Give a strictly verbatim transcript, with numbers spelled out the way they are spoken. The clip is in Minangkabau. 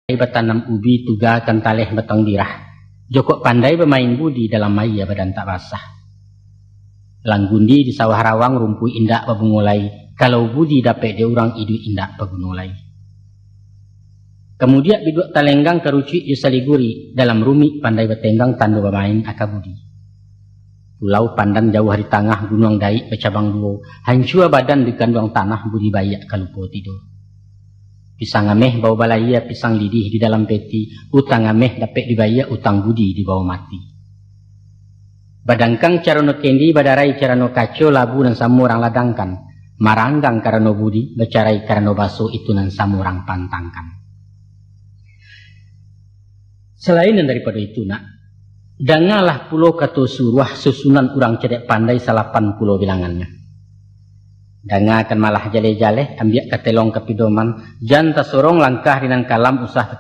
pandai batanam ubi, tugakan taleh batang birah. Jokok pandai bamain budi, dalam aia badan tak basah. Langgundi di sawah rawang, rumpuik indak babungo lai. Kalau budi dapek di urang, iduik indak baguno lai. Kamudiak biduak talenggang, karucuik jo saliguri, dalam rumik pandai batenggang, tando bamain aka budi. Pulau Pandan jauah di tangah, gunuang Daik bacabang duo, hancua badan di kanduang tanah, budi baiak ka lupo tido. Pisang ameh bao balayia, pisang lidih di dalam peti, utang ameh dapek dibayia, utang budi dibawa mati. Badangkang carano kendi, badarai carano kaco, labu nan samo urang ladangkan, maranggang karano budi, bacarai karano baso, itu nan samo urang pantangkan. Salain nan daripado itu, nak, dangalah pulo kato suruah, susunan urang cadiak pandai, salapan pulo bilangannyo. Dangakan malah jaleh-jaleh, ambiak katelong ka pidoman, jan tasorong langkah di nan kalam, usah